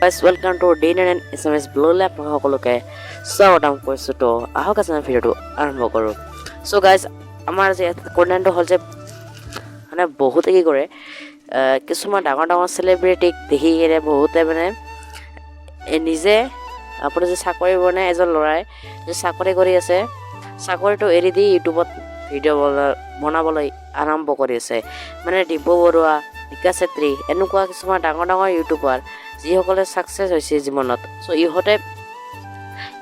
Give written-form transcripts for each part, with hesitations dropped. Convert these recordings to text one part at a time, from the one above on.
Guys, welcome to D9 SMS ব্লগলৈ আপোনালোক সকলোকে স্বাগতম কৰিছোঁ। তো আহক, আজি আমি ভিডিঅ'টো আৰম্ভ কৰোঁ। চ' গাইজ, আমাৰ আজি কণ্টেণ্টটো হ'ল যে মানে বহুতে কি কৰে, কিছুমান ডাঙৰ ডাঙৰ চেলিব্ৰিটিক দেখি কিনে বহুতে মানে নিজে আপুনি যে চাকৰি বনাই, এজন ল'ৰাই যে চাকৰি কৰি আছে, চাকৰিটো এৰি দি ইউটিউবত ভিডিঅ' বনাবলৈ আৰম্ভ কৰি আছে। মানে ডিম্পু বৰুৱা, বিকাশ চেত্ৰী, এনেকুৱা কিছুমান ডাঙৰ ডাঙৰ ইউটিউবাৰ, যিসকলে ছাকচেছ হৈছে জীৱনত। চ' ইহঁতে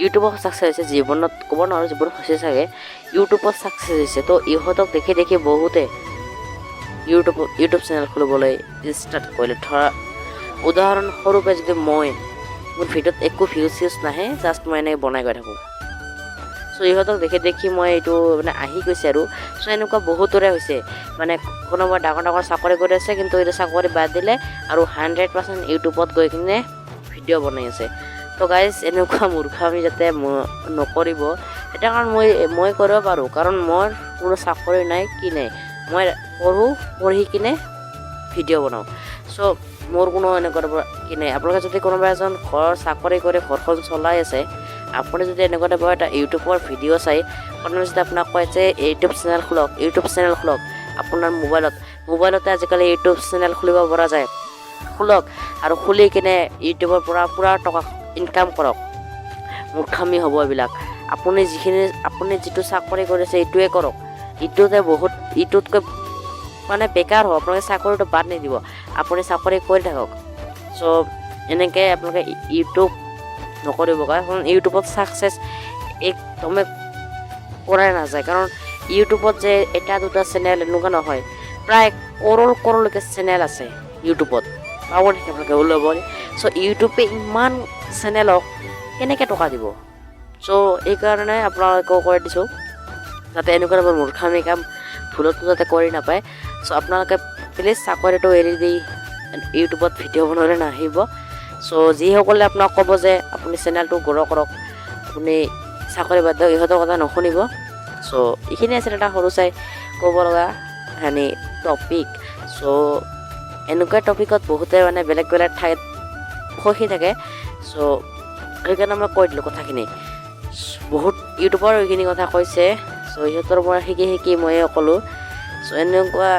ইউটিউবত ছাকচেছ হৈছে, জীৱনত ক'ব নোৱাৰোঁ, জীৱনত হৈছে চাগে, ইউটিউবত ছাকচেছ হৈছে। তো ইহঁতক দেখি দেখি বহুতে ইউটিউব চেনেল খুলিবলৈ ষ্টাৰ্ট কৰিলে। ধৰা উদাহৰণস্বৰূপে যদি মই মোৰ ভিডিঅ'ত একো ভিউজ চিউজ নাহে, জাষ্ট মই এনেকৈ বনাই গৈ থাকোঁ। চ' ইহঁতক দেখি দেখি মই এইটো মানে আহি গৈছে আৰু। চ' এনেকুৱা বহুতৰে হৈছে, মানে কোনোবা ডাঙৰ ডাঙৰ চাকৰি কৰি আছে, কিন্তু এইটো চাকৰি বাদ দিলে আৰু 100% ইউটিউবত গৈ কিনে ভিডিঅ' বনাই আছে। তো গাইজ, এনেকুৱা মূৰ্খামি যাতে নকৰিব। এটা কাৰণ মই কৰিব পাৰোঁ, কাৰণ মোৰ কোনো চাকৰি নাই, কি নাই। মই পঢ়োঁ, পঢ়ি কিনে ভিডিঅ' বনাওঁ। চ' মোৰ কোনো এনেকুৱা টাইপৰ কি নাই। আপোনালোকে যদি কোনোবা এজন ঘৰৰ চাকৰি কৰি ঘৰখন চলাই আছে, আপুনি যদি এনেকুৱা টাইপৰ এটা ইউটিউবৰ ভিডিঅ' চাই কোনোবাই যদি আপোনাক কয় যে ইউটিউব চেনেল খোলক, ইউটিউব চেনেল খোলক, আপোনাৰ মোবাইলতে আজিকালি ইউটিউব চেনেল খুলিব পৰা যায়। খোলক আৰু খুলি কিনে ইউটিউবৰ পৰা পূৰা টকা ইনকাম কৰক। মূৰ্খামি হ'ব এইবিলাক। আপুনি যিটো চাকৰি কৰিছে, এইটোৱে কৰক। ইটোতে বহুত, ইটোতকৈ মানে বেকাৰ হ'ব। আপোনালোকে চাকৰিটো বাদ নিদিব, আপুনি চাকৰি কৰি থাকক। চ' এনেকৈ আপোনালোকে ইউটিউব নকৰিব, কাৰণ ইউটিউবত ছাকচেছ একদমেই কৰাই নাযায়। কাৰণ ইউটিউবত যে এটা দুটা চেনেল এনেকুৱা নহয়, প্ৰায় কৰোৰ কৰোৰলৈকে চেনেল আছে ইউটিউবত। পাব নেকি আপোনালোকে ওলাব? চ' ইউটিউবে ইমান চেনেলক কেনেকৈ টকা দিব? চ' এইকাৰণে আপোনালোকেও কৈ দিছোঁ, যাতে এনেকুৱা ধৰণৰ মূৰ্খামি কাম ভুলতো যাতে কৰি নাপায়। চ' আপোনালোকে প্লিজ চাকৰিটো এৰি দি ইউটিউবত ভিডিঅ' বনাবলৈ নাহিব। চ' যিসকলে আপোনাক ক'ব যে আপুনি চেনেলটো গ্ৰ' কৰক, আপুনি চাকৰি বাদ দিয়ক, ইহঁতৰ কথা নুশুনিব। চ' এইখিনি আছিল এটা সৰু চাই ক'ব লগা হানি টপিক। চ' এনেকুৱা টপিকত বহুতে মানে বেলেগ বেলেগ ঠাইত ফচি থাকে। চ' সেইকাৰণে মই কৈ দিলোঁ কথাখিনি। বহুত ইউটিউবাৰ এইখিনি কথা কৈছে। চ' সিহঁতৰ পৰা শিকি শিকি ময়ে ক'লোঁ। চ' এনেকুৱা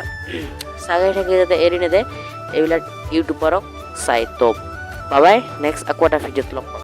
চাগে থাকি যাতে এৰি নেদে এইবিলাক ইউটিউবাৰক চাই। তো বাই, নেক্সট আকৌ এটা ভিডিঅ'ত লগ পাম।